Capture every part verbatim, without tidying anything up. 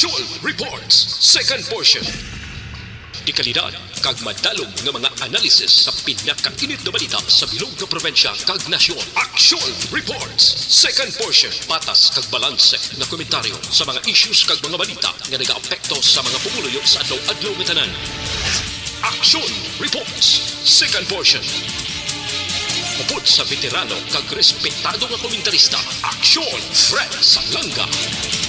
Aksyon Reports, second portion. Dekalidad kag madalom nga mga analisis sa pinakainit nga balita sa bilog nga probinsya kag nasyon. Aksyon Reports, second portion. Patas kag balanse nga komentaryo sa mga issues kag mga balita nga nagaapekto sa mga pumuluyo sa adlaw-adlaw nga tanan. Aksyon Reports, second portion. Upod sa veterano kag respetado nga komentarista, Aksyon Fred Salanga.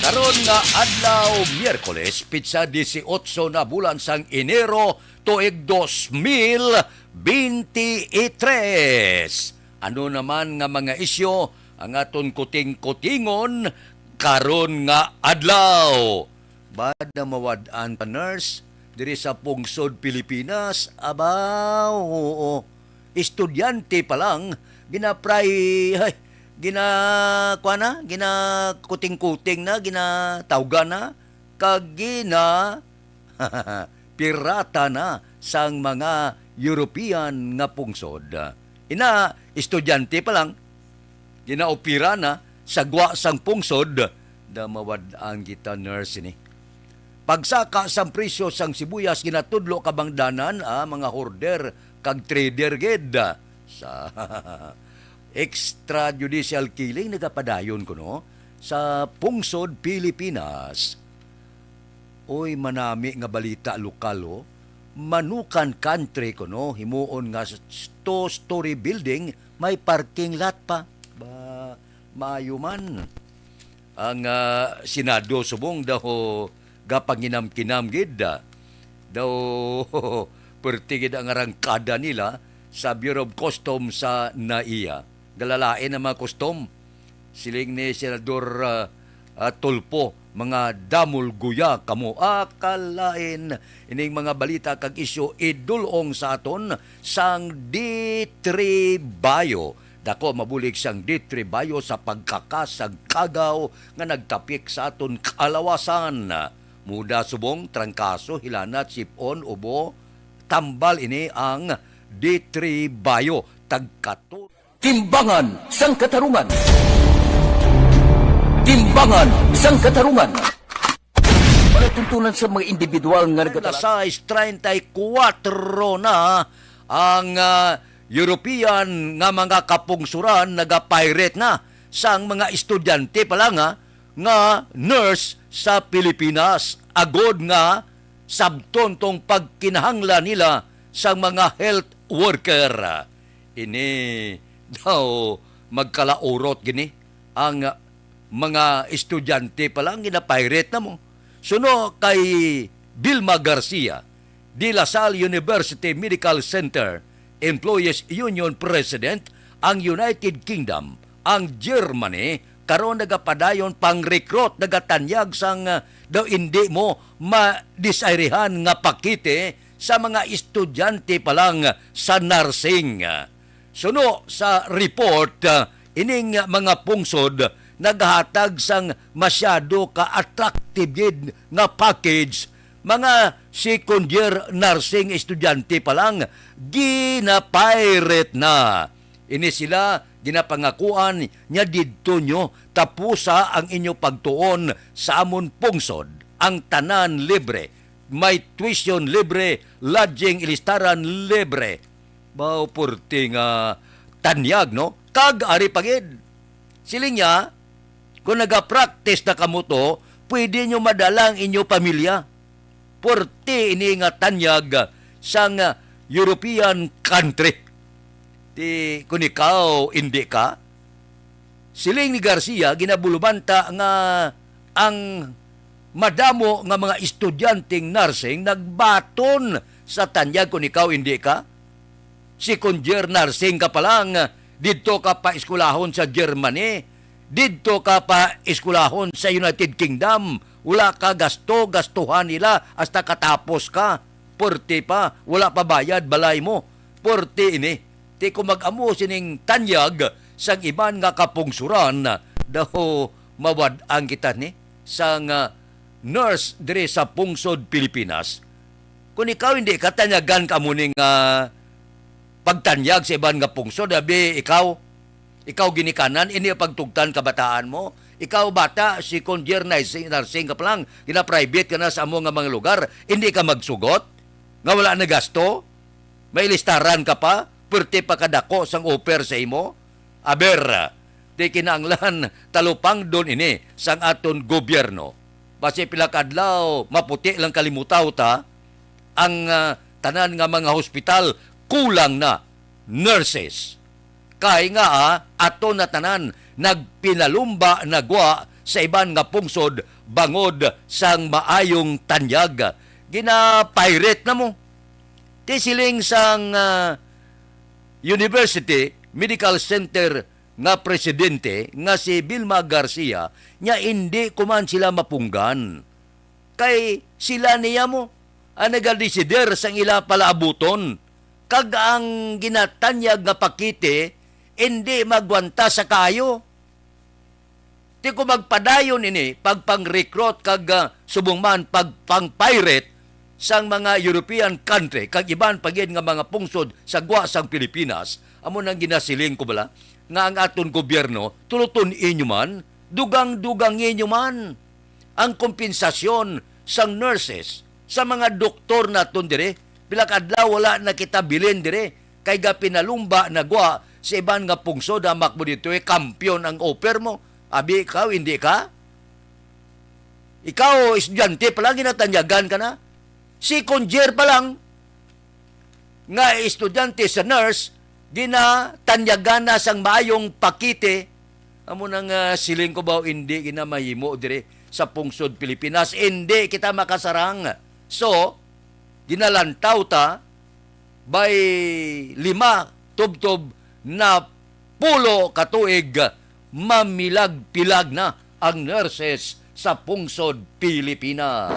Karon nga adlaw, Miyerkules, pitsa disiotso na bulan sang Enero, tuig dos mil bente y tres. Ano naman nga mga isyu ang aton kuting-kutingon karon nga adlaw? Bad na mawad-an pa, nurse, diri sa pungsod Pilipinas? Aba, oo. Estudyante pa lang, ginapray, ay, gina, kuwan na, ginakuting-kuting na, ginatawgan na, kag gina, pirata na sang mga European nga pungsod. Ina, estudyante pa lang, ginaopera na sa gwa sang pungsod, da mawad-an kita, nurse, ini. Pagsaka sang presyo sang sibuyas, ginatudlo kabangdanan, ah, mga hoarder kag trader gid. Sa extrajudicial killing nagapadayon kuno sa pungsod Pilipinas. Oy, manami nga balita lokal, oh. Manukan Country kuno, himuon nga s-, two-story building, may parking lot pa. Ba, maayo man. Ang, ah, Senado subong daw gapanginam-kinam gid, ah. Daw perti gid ang arangkada nila sa Bureau of Customs sa NAIA. Galalain ang mga custom. Siling ni Senador, ah, ah, Tulfo, mga damol guya kamo. Ah, kalain ining mga balita kag isyu idul-ong sa aton sang D three Bio. Dako mabulig sang D three Bio sa pagkakas sang kagaw nga nagtapik sa aton kalawasan. Muda, subong, trangkaso, hilanat, sip-on, ubo, tambal ini ang D three Bio. Tagkato. Timbangan sang Katarungan. Timbangan sang Katarungan. Palatuntunan sa mga individual nga nagdala. Alas sais treinta y cuatro na ang, ah, European nga mga kapungsuran nagapirate na sang mga estudyante pa lang, ah, nga nurse sa Pilipinas, agod nga sabton tong pagkinahanglan nila sang mga health worker. Ini daw magkalaurot gini ang mga estudyante pa lang, ginapirate na mo. Suno kay Vilma Garcia, De La Salle University Medical Center Employees Union President, ang United Kingdom, ang Germany, karon nagapadayon pang-recruit, nagatanyag sang, ah, daw indi mo madesirhan nga pakete sa mga estudyante pa lang sa nursing. Suno sa report, ah, ining mga pungsod nagahatag sang masyado ka attractive gid nga package. Mga second year nursing estudyante pa lang, ginapirate na. Ini sila ginapangakuan nga, "Didto nyo tapusa ang inyo pagtuon sa amon pungsod. Ang tanan libre. May tuition libre, lodging, ilistaran libre." Baw, purti nga tanyag, no? Kag ari pa gid. Siling niya, "Kung nagapractice na kamo to, pwede nyo madala ang inyo pamilya." Purti ini nga tanyag sang European country. Ti, kung ikaw indi ka, siling ni Garcia, ginabulubanta nga ang madamo nga mga estudyanteng nursing nagbaton sa tanyag, kung ikaw indi ka. Second year nursing ka pa lang, didto ka pa eskwelahon sa Germany, didto ka pa eskwelahon sa United Kingdom, wala ka gasto, gastuhan nila hasta katapos ka. Purti pa, wala pa bayad balay mo. Purti ini. Ti kung mag-amo sining tanyag sang iban nga kapungsuran, daw mawad-an kita ni sang, ah, nurse diri sa pungsod Pilipinas. Kung ikaw hindi ka, tanyagan ka mo ning, ah, pagtanyag sa iban nga pungsod, abi, ikaw, ikaw ginikanan, ini ang pagtugtan kabataan mo, Ikaw, bata, second year nursing, nursing ka pa lang, gina-private ka na sa amo nga mga lugar, hindi ka magsugot nga wala na gasto? May listaran ka pa, perti pa kadako sang offer sa imo? Aber, di kinahanglan talupangdon ini sang aton gobyerno. Basi pila ka adlaw, maputi lang kalimutaw ta, ang, ah, tanan nga mga hospital kulang na nurses. Kay nga, ah, ato na tanan nagpinalumba nagwa sa iban nga pungsod bangod sang maayong tanyag. Gina-pirate na mo. Ti siling sang, ah, University Medical Center nga presidente nga si Vilma Garcia, nya indi ko man sila mapunggan. Kay sila niya mo ang nagadesider sang ila palaabuton, kag ang ginatanyag nga pakete indi magwanta sa kaayo. Ti kung magpadayon ini, pagpang-recruit kag, ah, subong man pagpang-pirate sang mga European country kag iban pa gid nga mga pungsod sa gwa sang Pilipinas, amo nang ginasiling ko bala nga ang aton gobyerno, tuluton inyo man, dugang-dugang inyo man ang kompensasyon sang nurses, sa mga doktor naton dire. Pila ka adlaw wala na kita bilin dire, kay gapinalumba nagwa sa iban nga pungsod. Hamak mo dito, eh, kampiyon ang offer mo. Abi ikaw, hindi ka? Ikaw, estudyante pa lang, ginatanyagan ka na. Second year pa lang, nga estudyante sa nurse, ginatanyagan na sang maayong pakete. Amo nang, ah, siling ko ba, hindi gina mahimo dire sa pungsod Pilipinas. Hindi kita makasarang. So, ginalantaw ta, by lima tubtob na pulo ka tuig, mamilag-pilag na ang nurses sa pungsod Pilipinas.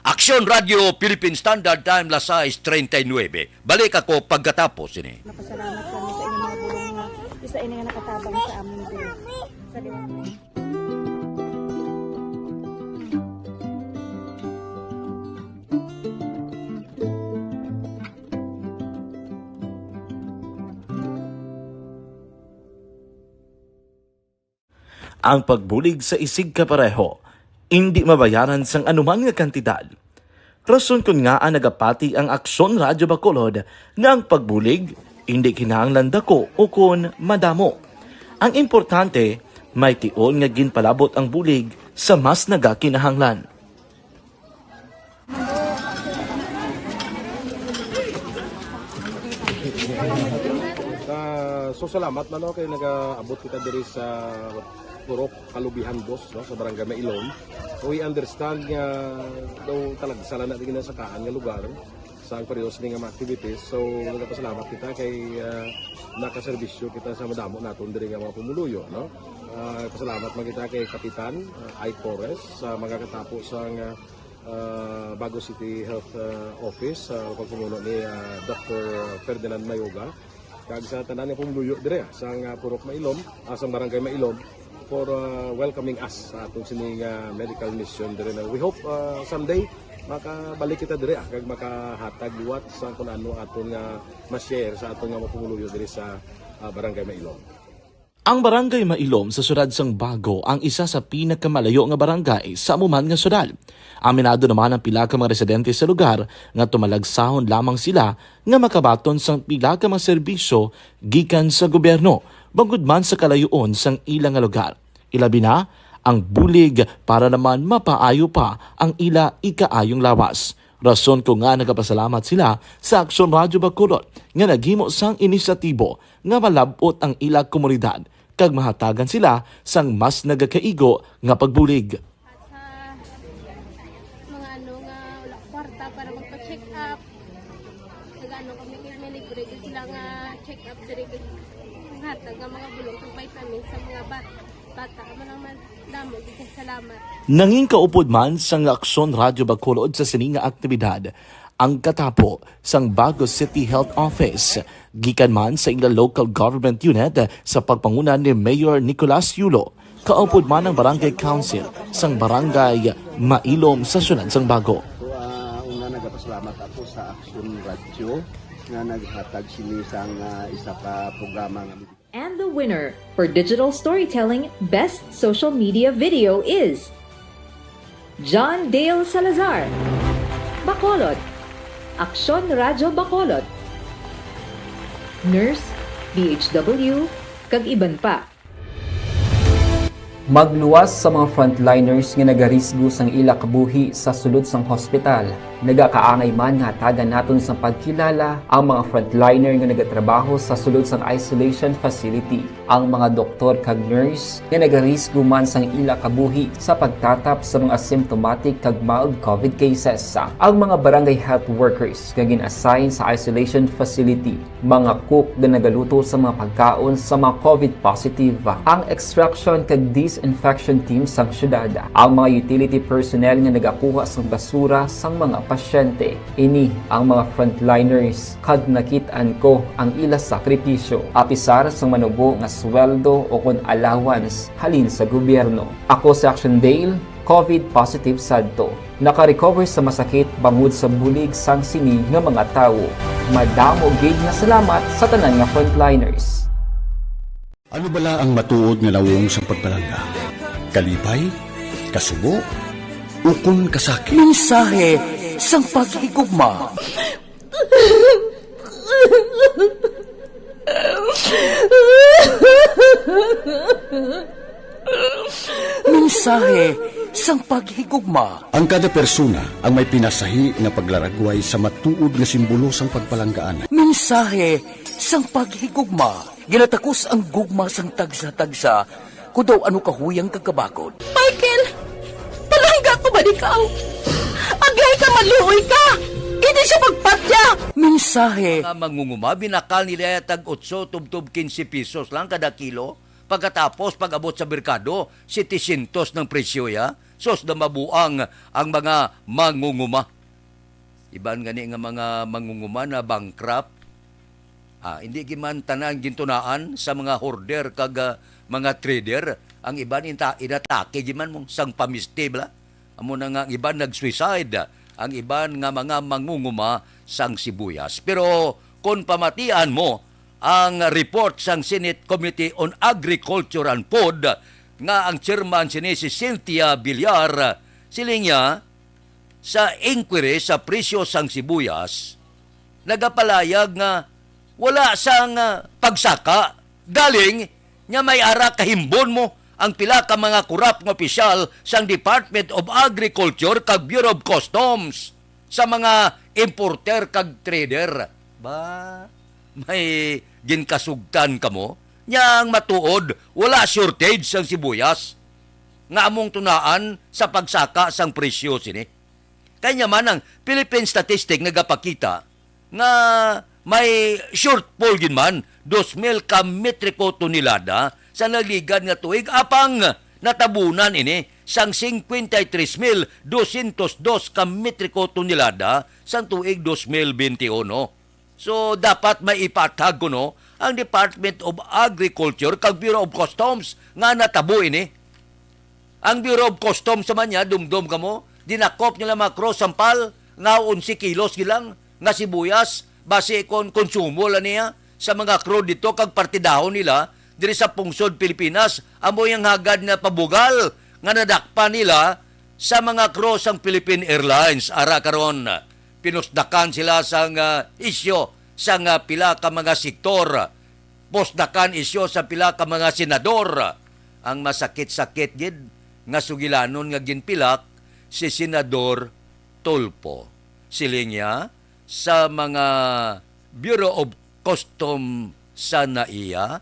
Aksyon Radio Philippine Standard Time, las sais treinta y nueve. Balik ako pagkatapos ini. Napasalamat kami sa inyong mga bulong nga isa ini nga nakatabang sa amin din. Sa Ang pagbulig sa isigkapareho indi mabayaran sang anuman nga kantidad. Rason kon ngaa nagapati ang Aksyon Radyo Bacolod nga ang pagbulig indi kinahanglan dako ukon madamo. Ang importante, may tion nga ginpalabot ang bulig sa mas nagakinahanglan. Ah, so salamat na, no, kay nagaabot kita diri sa Purok Kalubihan Dos, no, sa Barangay Mailom. We understand nga daw talagsa lang na din sa kaan nga lugar sa ang periodo sini nga mga activities. So, nagapasalamat kita kay, ah, nakaserbisyo kita sa madamo naton diri nga mga pumuluyo, no? Ah, pasalamat man kita kay Kapitan, ah, Ike Torres sa mga katapo sa nga ah, Bago City Health, ah, Office, ah, pagpamuno ni, ah, Doktor Ferdinand Mayoga, kag sa tanan nga pumuluyo dire, ah, sang, ah, Purok Mailom, ah, sang Barangay Mailom, for, ah, welcoming us sa aton sining, ah, medical mission dire na. We hope, ah, someday makabalik kita dire, ah, kag makahatag liwat sa kung ano aton nga ma-share sa aton nga mga pumuluyo dire sa, ah, Barangay Mailom. Ang Barangay Mailom sa siyudad sang Bago ang isa sa pinakamalayo nga barangay sa amo man nga siyudad. Aminado naman ang pila ka mga residente sa lugar nga tumalagsahon lamang sila nga makabaton sang pila ka mga serbisyo gikan sa gobyerno, bangod man sa kalayoon sang ila nga lugar. Ilabi na ang bulig para naman mapaayo pa ang ila ikaayong lawas. Rason ko nga nagapasalamat sila sa Aksyon Radyo Bacolod nga naghimo sang inisyatibo nga malab-ot ang ila komunidad kag mahatagan sila sang mas nagakaigo nga pagbulig. At sa mga ano nga wala kwarta para magpa-check up, nag-ano kami, may libre gyud sila nga check up diri, kag hatag nga mga bulong kag vitamins sa mga bat-, bata. Amo lang man, damo gyud kay salamat. Nangin kaupod man sang Aksyon Radyo Bacolod sa sini nga aktibidad ang katapo sang Bago City Health Office, gikan man sa ila local government unit sa pagpanguna ni Mayor Nicolas Yulo, kaupod man ang Barangay Council sang Barangay Mailom sa siyudad sang Bago. So, ah, una, nagapasalamat ako sa Aksyon Radyo nga naghatag sini sang, ah, isa ka programa nga And the winner for digital storytelling best social media video is John Dale Salazar, Bacolod, Aksyon Radyo Bacolod, nurse, B H W, kag iban pa. Magluwas sa mga frontliners nga nagarisgo sang ila kabuhi sa sulod sang hospital. Nagakaangay man nga hatagan naton sang pagkilala ang mga frontliner nga nagatrabaho sa sulod sang isolation facility, ang mga doktor kag nurse nga nagarisgo man sang ila kabuhi sa pagtatap sa mga asymptomatic kag mild covid cases, ang mga barangay health workers nga gin-assign sa isolation facility, mga cook nga nagaluto sa mga pagkaon sa mga covid positive, ang extraction kag disinfection team sang syudad, ang mga utility personnel nga nagakuha sang basura sang mga pasyente. Ini ang mga frontliners kag nakit-an ko ang ila sakripisyo. Apisar sang manubo nga sweldo o kon allowance halin sa gobyerno. Ako si Action Dale, covid positive sadto. Naka-recover sa masakit bangod sa bulig sang sini nga mga tawo. Madamo gid nga salamat sa tanan nga frontliners. Ano bala ang matuod nga nawong sang pagpalangga? Kalipay, kasubo, ukon kasakit? Mensahe sang paghigugma. Mensahe sang paghigugma. Ang kada persona ang may pinasahi nga paglaragway sa matuod nga simbolo sang pagpalanggaan. Mensahe sang paghigugma. Ginatakos ang gugma sang tagsa-tagsa, kun daw ano kahuyang kag kabakod. Michael! Palangga ko ba ikaw? Agay ka, maluoy ka! Hindi siya magpatya! Mensahe. Nga mangunguma, binakal nila tag otso tubtob quince pesos lang kada kilo. Pagkatapos, pag-abot sa merkado, setecientos ng presyo ya. Sos na mabuang ang mga mangunguma. Iban gani nga mga mangunguma na bankrupt. Ah, hindi giman tanan gintunaan sa mga hoarder kag, ah, mga trader. Ang iban inta-, inatake giman mo sang pamiste bala. Amo na nga ang iban nag-suicide, ang iban nga mga mangunguma sang sibuyas. Pero kon pamatian mo ang report sang Senate Committee on Agriculture and Food nga ang chairman sini si Cynthia Villar, siling niya, sa inquiry sa presyo sang sibuyas, nagapalayag nga wala sang, ah, pagsaka. Galing nga may ara kahimbon mo ang pila ka mga korap nga opisyal sang Department of Agriculture kag Bureau of Customs sa mga importer kag trader. Ba, may ginkasugtan kamo? Nya ang matuod, wala shortage sang sibuyas nga among tunaan sa pagsaka sang presyo sini. Kay nya man ang Philippine Statistic nagapakita nga may shortfall gid man, dos mil ka metriko tonelada sa nagligad nga tuig, apang natabunan ini sang cincuenta y tres mil doscientos dos ka metriko tonelada sang tuig dos mil benti uno. So, dapat may ipatag kuno ang Department of Agriculture kag Bureau of Customs nga natabo ini. Ang Bureau of Customs sa man niya, dumdom kamo, dinakop nila mga cross sampal nga onse kilos gid lang nga sibuyas, basi kon konsumo lang niya sa mga crew dito kag partidahon nila diri sa pungsod Pilipinas, amo yung hagad na pabugal nga nadakpan nila sa mga crew sang Philippine Airlines. Ara karon, pinusdakan sila sang, ah, isyu sang, ah, pila ka mga sektor. Pusdakan isyu sa pila ka mga senador. Ang masakit-sakit gid nga sugilanon nga ginpilak si Senador Tulfo. Siling niya sa mga Bureau of Custom sa NAIA,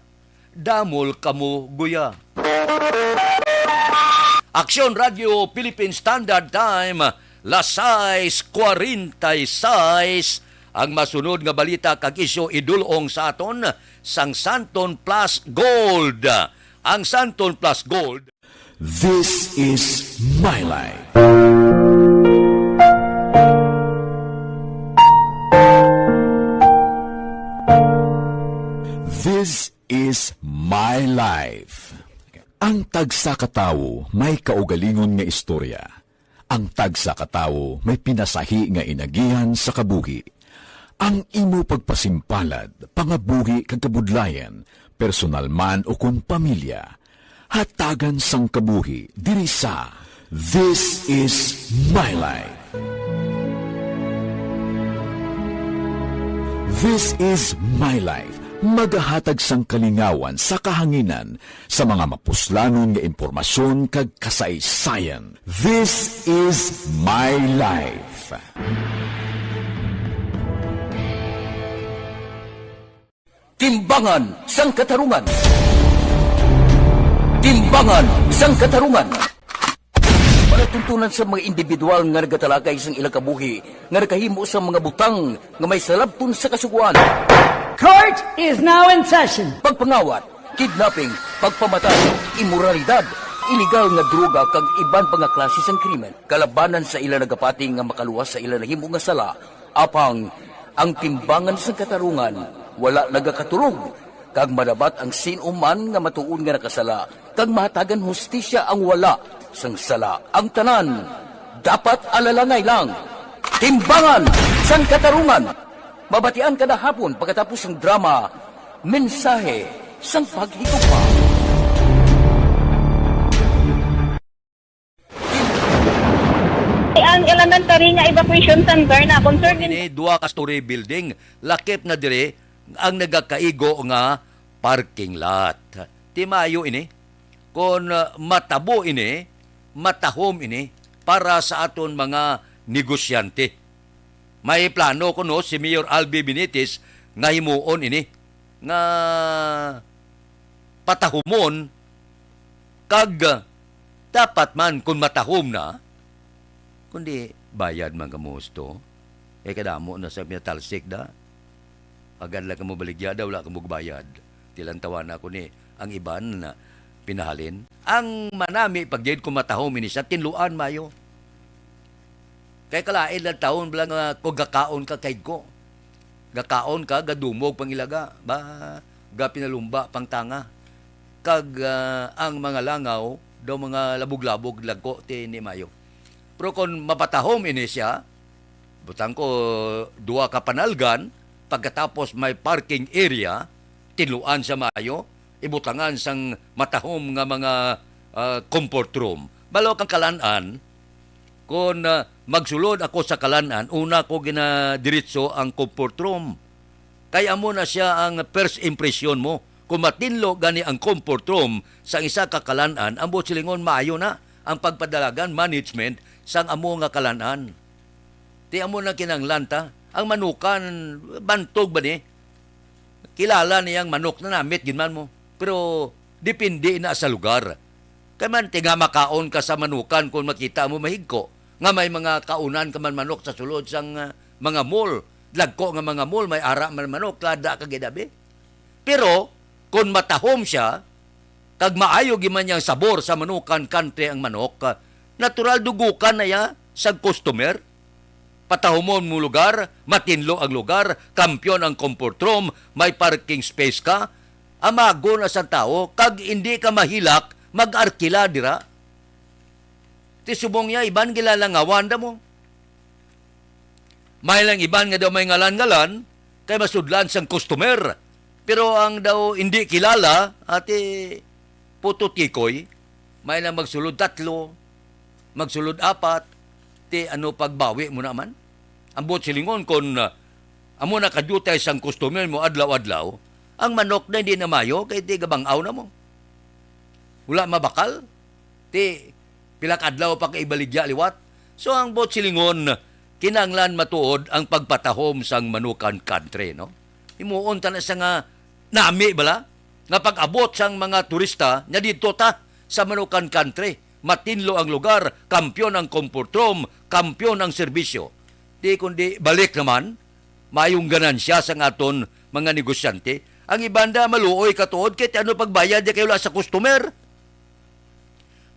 damol kamo guya. Aksyon Radyo Philippine Standard Time, las sais cuarenta y seis. Ang masunod nga balita kag isyu idul-ong sa aton sang Santon Plus Gold. Ang Santon Plus Gold. This is my life. This is my life. Ang tagsa ka tawo may kaugalingon nga istorya. Ang tagsa ka tawo may pinasahi nga inagihan sa kabuhi. Ang imo pagpasimpalad, pangabuhi kag kabudlayan, personal man ukon pamilya, hatagan sang kabuhi diri sa This is My Life. This is My Life, magahatag sang kalingawan sa kahanginan sa mga mapuslanon nga impormasyon kag kasaysayan. This is My Life. Timbangan sang Katarungan. Timbangan sang Katarungan. Palatuntunan sa mga individual nga nagatalakay sang ilang kabuhi nga nakahimo sa mga butang nga may salabton sa Kasugoan. Court is now in session. Pagpangawat, kidnapping, pagpamatay, imoralidad, iligal nga droga kag iban pa nga klase sang krimen kalabanan sa ila nagapati nga makaluwas sa ila nahimo nga sala. Apang ang timbangan sang katarungan wala nagakatulog, kag madabat ang sin-o man nga matuod nga nakasala, kag mahatagan hustisya ang wala sang sala. Ang tanan dapat alalangay lang. Timbangan sang Katarungan. Mabatian kada hapon pagkatapos sang drama, Mensahe sang Paghigugma. Ang elementary nga evacuation center na concerned. Ini dua ka story building, lakip na diri ang nagakaigo nga parking lot. Ti maayo ini. Kon, uh, matabo ini, matahom ini para sa aton mga negosyante. May plano kuno si Mayor Albi Benitez nga himuon ini, nga patahumon, kag, uh, dapat man, kon matahom na, kundi bayad man kamo husto. Eh, kadamo na sa pinatalsik da. Agad lang kamo baligya da, wala kamo bayad. Tilantawan ako ni ang iban na pinahalin. Ang manami pa gid kung matahom ini siya, tinluan maayo. Kay kalain lang taon bala nga kung gakaon ka kay ko. Gakaon ka, gadumog pang ilaga. Ba, gapinalumba pang tanga. Kag, ah, ang mga langaw, daw mga labog-labog, lagko, ti ni maayo. Pero kung mapatahom ini siya, butang ko duha ka panalgan, pagkatapos may parking area, tinluan sa maayo, ibutangan sang matahom nga mga, ah, comfort room. Balo kang kalan-an, kung, ah, magsulod ako sa kalan-an, una ko ginadiretso ang comfort room. Kay amo na siya ang first impression mo. Kung matinlo gani ang comfort room sa isa ka kalan-an, ang buot silingon maayo na ang pagpadalagan, management sang amo nga kalan-an. Ti amo na kinahanglan ta. Ang manukan, bantog ba ni? Kilala niyang manok na namit gid man mo. Pero depende na sa lugar. Kay man, ti nga makaon ka sa manukan kung makita mo mahigko nga may mga kaunan ka man manok sa sulod sang, ah, mga mall. Dagko nga mga mall, may ara man manok, lada ka gid abi. Pero kung matahom siya, kag maayo gid man niyang sabor sa manukan country ang manok, natural dugukan na ya sa customer. Patahumon mo lugar, matinlo ang lugar, kampiyon ang comfort room, may parking space ka, amago na sa tao, kag hindi ka mahilak mag-arkila dira. Ti subong niya, iban gilalangawan da mo. May lang iban nga daw may ngalan-ngalan, kay masudlan sang customer. Pero ang daw hindi kilala, ati, puto tikoy, may lang magsulod tatlo, magsulod apat, ti ano pagbawi mo naman? Ang buot silingon, kon, ah, amo na kadutay sang customer mo adlaw-adlaw, ang manok na hindi na mayo, kay ti gabang-aw na mo. Wala mabakal, ti pila ka adlaw pa ka ibaligya liwat. So, ang buot silingon, kinahanglan matuod ang pagpatahom sang manukan country, no? Himuon ta na sa nga nami bala, nga pag-abot sang mga turista, nya didto ta sa manukan country. Matinlo ang lugar, kampiyon ang comfort room, kampiyon ang serbisyo. Di kundi balik naman, mayong ganansya sang aton mga negosyante. Ang iban da maluoy katuod kay ti ano pagbayad di kay wala sa customer.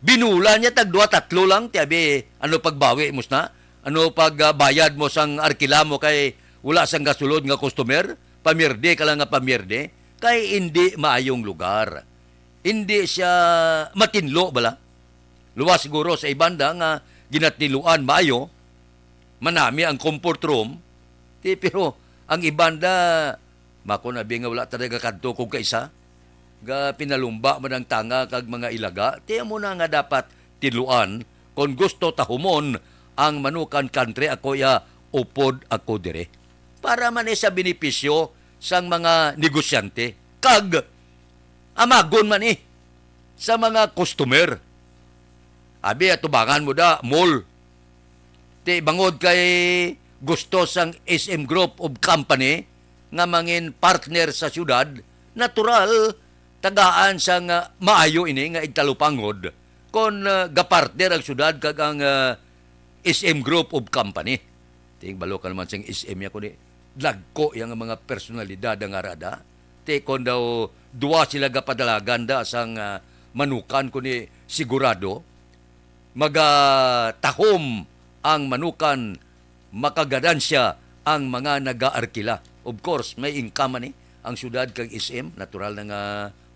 Binula niya tag duha, tatlo lang, ti abi, ano pagbawi mo sna? Ano pag, ah, bayad mo sang arkila mo kay wala sang gasulod nga customer? Pamierde ka lang nga pamierde, kay indi maayong lugar. Indi siya matinlo bala. Luwas siguro sa ibanda nga ginatiluan maayo, manami ang comfort room, ti, pero Ang iban na, mako na bi nga wala talaga kadto kung kaisa, ga pinalumba man ang tanga kag mga ilaga, ti amo na nga dapat tiluan kon gusto tahumon ang Manukan Country, ako ya upod ako dire. Para man ni sa benepisyo sang mga negosyante kag amagon man ni sa mga customer. Abi, atubangan mo da, mall. Ti bangod kay gusto sang S M Group of Company nga mangin partner sa syudad, natural, tagaan sang, ah, maayo ini nga igtalupangod kon, ah, gapartner ang syudad kag ang, ah, S M Group of Company. Ting balo ka naman sing S M ya kundi dagko yang mga personalidad ang arada. Ti kon daw duwa sila gapadalagan da sang, ah, Manukan kundi sigurado magatahom ang Manukan, makaganansya ang mga nagaarkila. Of course, may income man ni ang syudad kag S M. Natural na nga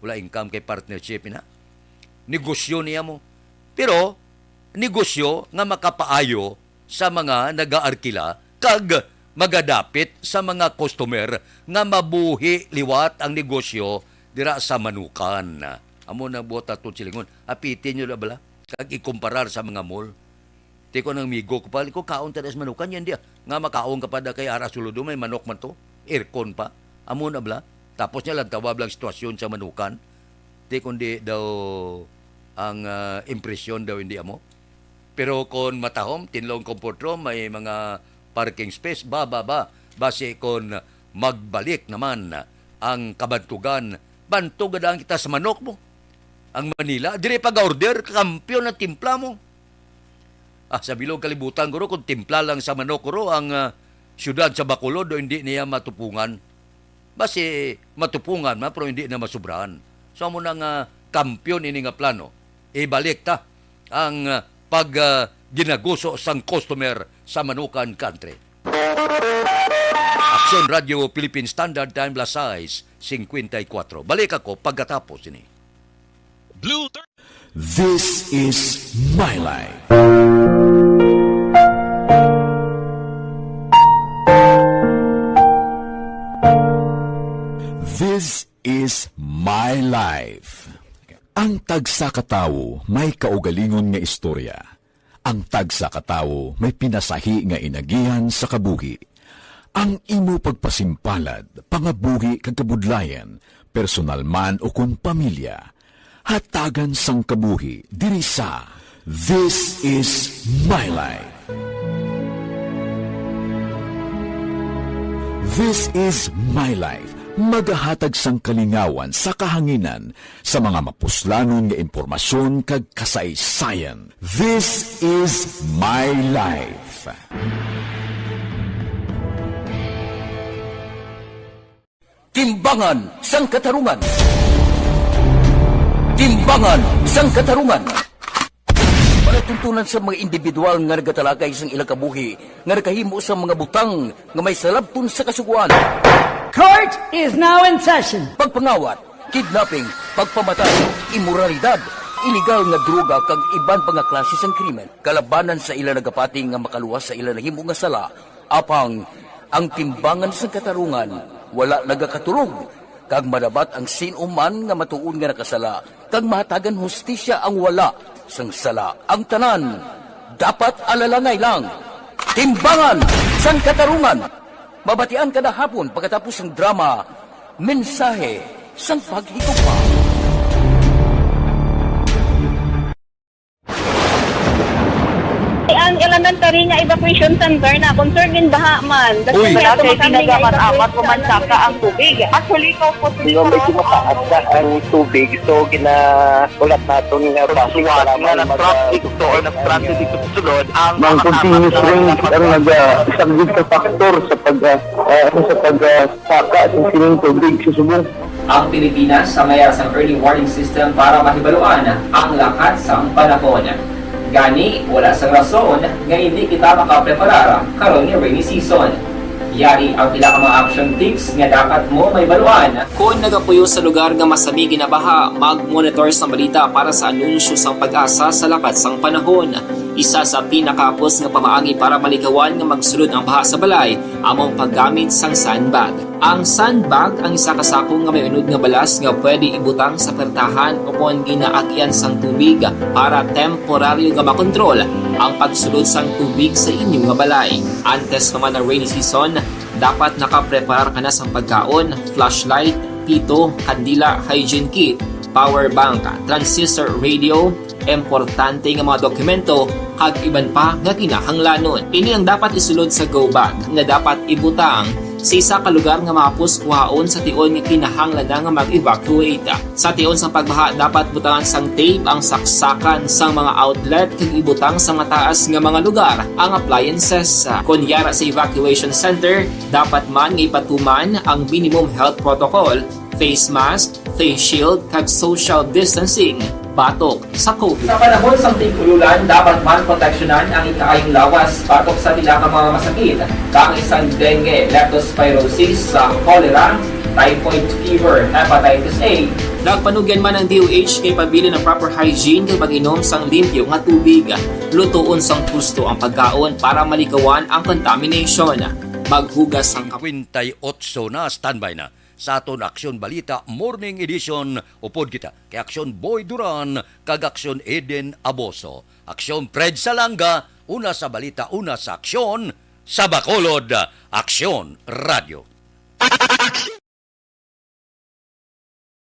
wala income kay partnership na. Negosyo niya mo. Pero, negosyo nga makapaayo sa mga nagaarkila kag magadapit sa mga customer nga mabuhi liwat ang negosyo dira sa Manukan. Amo na buot aton silingon. Apiti nyo na bala? Kag ikumparar sa mga mall. Ti ko nang migo ko pa, ko kaon ta sa Manukan yan diya. Nga makaon ka pa da kay ara sulod may manok man to. Aircon pa. Amo na bala? Tapos niya lang tawab lang sitwasyon sa Manukan. Ti kundi daw ang, ah, impresyon daw hindi amo. Pero kon matahom, tinlong comfort room, may mga parking space, ba, ba, ba. Basi kon magbalik naman ang kabantugan, bantog gadaang kita sa manok mo. Ang Manila, dire pag-order, kampiyon ang timpla mo. Ah, sa bilog kalibutan, guro, kung timpla lang sa manok, guro, ang, ah, siyudad sa Bacolod, o hindi niya matupungan. Basi matupungan man, pero hindi na masubrahan. So, amo na nga kampiyon ini nga plano. Ibalik ta ang, ah, pag, ah, ginaguso sang customer sa Manukan Country. Aksyon Radio Philippine Standard Time, las sais cincuenta y cuatro. Balik ako pagkatapos ini. Blue This is my life. This is my life. Ang tagsa ka tawo may kaugalingon nga istorya. Ang tagsa ka tawo may pinasahi nga inagihan sa kabuhi. Ang imo pagpasimpalad, pangabuhi kag kabudlayan, personal man o kon pamilya, hatagan sang kabuhi diri sa This is My Life. This is My Life, magahatag sang kalingawan sa kahanginan sa mga mapuslanon nga impormasyon kag kasaysayan. This is My Life. Timbangan sang Katarungan. Timbangan sang Katarungan. Palatuntunan sa mga individual nga nagatalakay sang ilang kabuhi nga nakahimo sa mga butang nga may salabton sa kasugoan. Court is now in session. Pagpangawat, kidnapping, pagpamatay, imoralidad, iligal nga droga kag iban pa nga klase sang krimen kalabanan sa ila nagapati nga makaluwas sa ila nahimo nga sala. Apang ang timbangan sang katarungan wala nagakatulog, kag madabat ang sin-o man nga matuod nga nakasala, kag mahatagan hustisya ang wala sang sala. Ang tanan dapat alalangay lang. Timbangan sang Katarungan. Mabatian kada hapon pagkatapos sang drama, Mensahe sang Paghigugma. Ang elementary nga evacuation center na concerned in baha man. Uy. Wala kay tinaga man amat ko man saka ang tubig. Actually, ko po. Di ba, medyo mataas na ang tubig, so ginahulat naton nga basi nga para man nag-traffic to or nag-transit dito sa sulod ang mga continuous rain ang nag-, ah, isang good factor sa pag, ah, ah, ano, sa pag, ah, saka sa sining tubig sa subong. Ang Pilipinas sa mayar sang early warning system para mahibaluan ang lakat sang panahon. Gani, wala sang rason nga hindi kita makapreparar karon nga rainy season. Yari ang pila ka mga action tips nga dapat mo mahibaluan. Kon nagapuyo sa lugar nga masami ginabaha, mag-monitor sa balita para sa anunsyo sang PAGASA sa lakat sang panahon. Isa sa pinakahapos nga pamaagi para malikawan nga magsulod ang baha sa balay amo ang paggamit sang sandbag. Ang sandbag ang isa ka sako nga may unod nga balas nga pwede ibutang sa pertahan o kon ginaagyan sang tubig para temporaryo nga makontrol ang pagsulod sang tubig sa inyo nga balay. Antes pa man ang rainy season, dapat nakapreparar ka na sang pagkaon, flashlight, pito, kandila, hygiene kit, power bank, transistor radio, importante nga mga dokumento, kag iban pa nga kinahanglanon. Ini ang dapat isulod sa go bag nga dapat ibutang sa isa ka lugar nga mahapos kuhaon sa tion nga kinahanglan na nga mag-evacuate. Sa tion sang pagbaha, dapat butangan sang tape ang saksakan sang mga outlet kag ibutang sa mataas nga mga lugar ang appliances. Kon yara sa evacuation center, dapat man nga ipatuman ang minimum health protocol, face mask, face shield, kag social distancing batok sa COVID. Sa panahon sang tig-ululan, dapat man proteksyonan ang ikaayong lawas batok sa pila ka mga masakit, kaangay sang dengue, leptospirosis, sa cholera, typhoid fever, hepatitis A. Nagpanugyan man ang D O H nga ipabilin ang proper hygiene kag pag-inom sang limpyo nga tubig. Lutoon sang husto ang pagkaon para malikawan ang contamination. Maghugas sang kap- Kwenta'y otso na, standby na sa aton Aksyon Balita Morning Edition. Upod kita kay Aksyon Boy Duran kag Aksyon Eden Aboso, Aksyon Fred Salanga, una sa balita, una sa aksyon, sa Bacolod, Aksyon Radio.